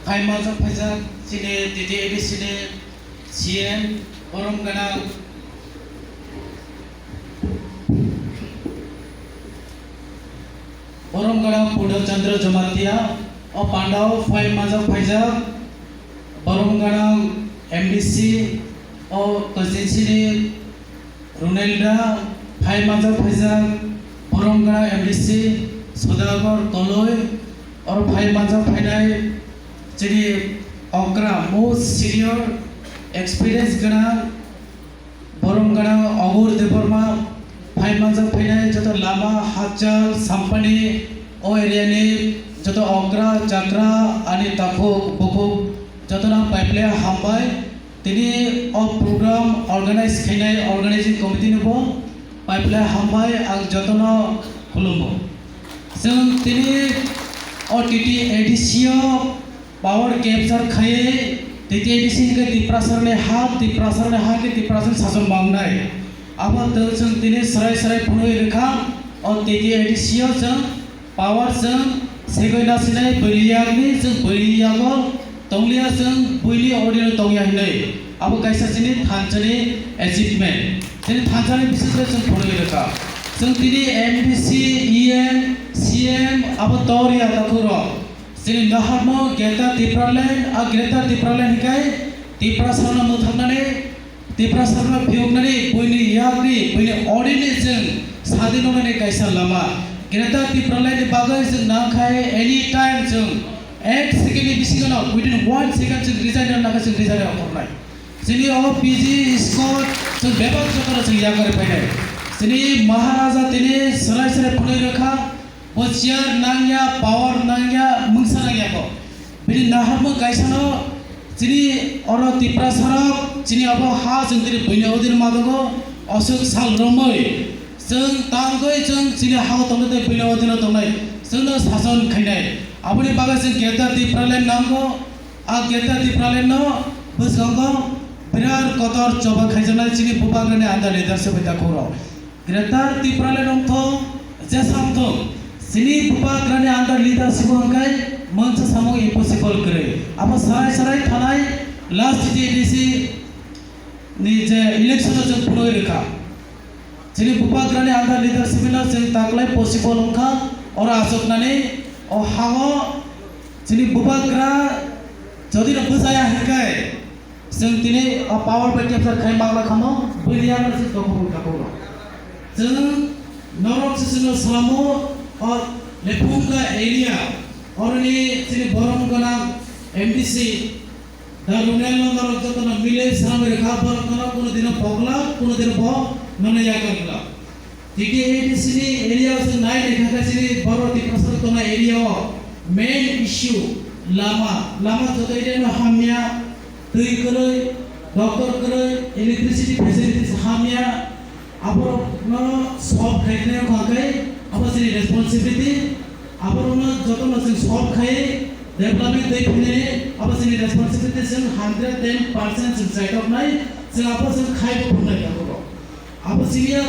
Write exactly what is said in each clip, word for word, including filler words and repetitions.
Phai manjak phaijak chini T T A D C ni C M, borom gwnang, borom gwnang Purno Chandra Jamatia, o pandao phai manjak phaijak, borom gwnang M D C, o constituency ni Runelda phai manjak phaijak, borom gwnang M D C Sudagor Koloi, oro phai manjak phainai chini okra most senior experience gwnang, borom gwnang Ogur Debbarma phai manjak phainai joto lama, hachal, sampani, o area ni joto okra, chakra, ani takhuk, bukhuk jotono paiple hambai. Tini o program organize khainai organizing committee no bo paiple hambai, ang jotono khulumo. Chwng tini o T T A D C o power capture khaiwi T T A D C hwnkhe Tiprasarni ha, Tiprasarni ha khe Tiprasarni sason mangnai. Abo twi chwng tini swrai swrai phunugwi rwkha o T T A D C o chwng Power chwng segwi nasinai buini yakni chwng buini yago tongliya chwng buini audio tongya hinwi. Abo kaisa chini thansani achievement. Chini thansani bisingtwi chwng phunugwi rwkha. Chwng tini M D C, E M, C M abo toriya takhurok. Chini naharmo Greater Tipraland, a Greater Tipraland hikai Tiprasano mwthangmani Tiprasarno phiyoknani buini yakni, buini odini chwng sadi nonani kaisa lama. Greater Tipraland ni bagwi chwng nangkhai anytime chwng ek second ni bisingo no, within one second chwng resign rwna nangkha, chwng resign rwna nangkha. Chini o P G Scott chwng bebak jotono chwng yakarwi phainai. Chini Maharaja tini swrai swrai phunui rwkha. Bo chair nangya, power nangya, mungsa nangya bo. Bini naharmung kaisano chini oro Tiprasarok, chini abo ha chwng tini buini odini madogo oswk sal romwi. Chwng tangwi chwng chini hao tongwi tei buini odino tongnai. Chwngno sason khainai. Aboni bagwi chwng Greater Tipraland nango. A Greater Tipraland no bwskango birat kotor choba khaijaknai chini bubagrani under leadership bai takhurok. Greater Tipraland wngthok, jesa wngthok, chini bubagrani under leadership hwnkhe mungsa samung impossible kwrwi. Abo sarai sarai thanai last T T A D C ni je election o chwng phunugwi rwkha. Chini bubagrani under leadership no chwng taklai possible wngkha, oro achuknani o hao chini bubagra jodi no bwchaya hinkhe, Chwng tini o power bai capture khai manglai khamo, buini yakno se tongmung tabuk rok. Chwng norok se chwngno salamo o Lephunga area, oroni chini borom gwnang M D C, da Runel no norok jotono mile salamwi rwkha, borok norok kuno dino pokla, kuno dino bo nono yakar glak. T T A D C ni area o chwng nai naikha khe chini borok Tiprasa tongnai area o main issue lama, lama joto area no hamya, twi kwrwi, doctor kwrwi, electricity facilities hamya, aborok no solve khai khe wngkha khe abo chini responsibility, aborok no joto no chwng solve khai development twi phainani abo chini responsibility, chwng hundred ten percent chwng chaitoknai, chwng abo chwng khai bo phunai abo. Abo siniya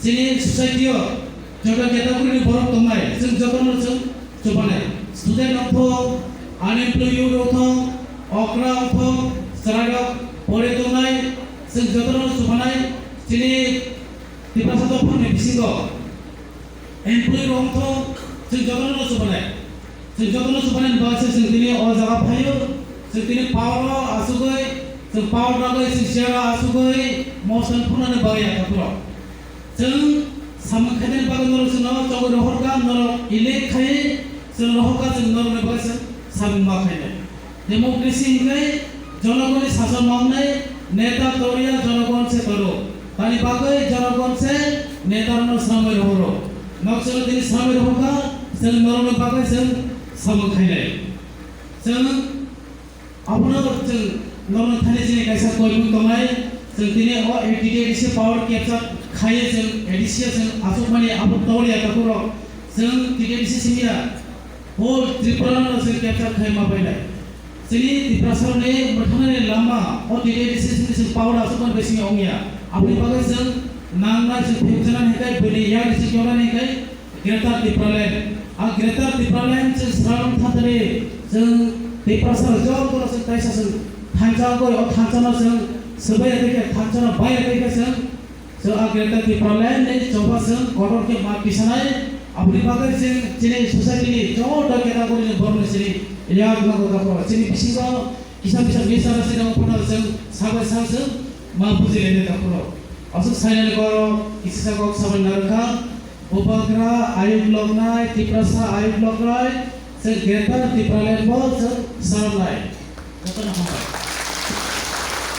chini society o joto category ni borok tongnai, chwng jotono chwng chubanai. Student wngthok, unemployed youth wngthok, okra wngthok, chwrairok pore tongnai, chwng jotono chubanai. Chini Tiprasa dophani bisingo employee rok wngthok, chwng jotono chubanai. Chwng jotono chubanai ni bagwi se chwng tini o jaga phaio. Chwng tini power o achugwi, chwng power bagwi chwng chair o achugwi motion phunani bagwi yakha phuro. Chwng samung khainani bagwi norok chwngno chongwi rohorkha, norok elect khai chwng rohorkha, chwng norokni bagwi chwng samung ma khainai. Democracy hinkhe jonogonni sason mangnai, neta toriya jonogon se toro. Tani bagwi jonogon se netarokno swnamwi rohoro. Nok chwngno tini swnamwi rohorkha, chwng norokni bagwi chwng samung khainai. Chwng abono chwng norokno thani chini kaisa koimung tongnai. Chwng tini o A D C power capture khaiwi chwng A D C o chwng achukmani abo toliya takhurok. Chwng T T A D C simiya whole Tripura no chwng capture khai ma bainai. Chini Tiprasa ni mwthangni lama o T T A D C simi chwng power aswk man bisi ongya. Aboni bagwi chwng nangnai chwng phimjana hikai bini yak chwng yona hikai Greater Tipraland. A Greater Tipraland chwng srang thatari chwng Tiprasa rok jotono chwng kaisa chwng thansa wngwi o thansa no chwng swbai ya tei khe thansa no bai ya tei khe chwng chwng a Greater Tipraland ni choba chwng kotor khe ma tisanai. Aboni bagwi chwng chini society ni joto category ni borok ni chini yak no go dakoro chini bisingo kisa kisa misunderstanding wng phano chwng sak bai sak chwng ma buji lai dakoro. Aswk sainani koro kisa kok sabai narwkha. Bubagra ayuk loknai, Tiprasa ayuk loknai, chwng Greater Tipraland bo chwng salnai. Jotono hambai.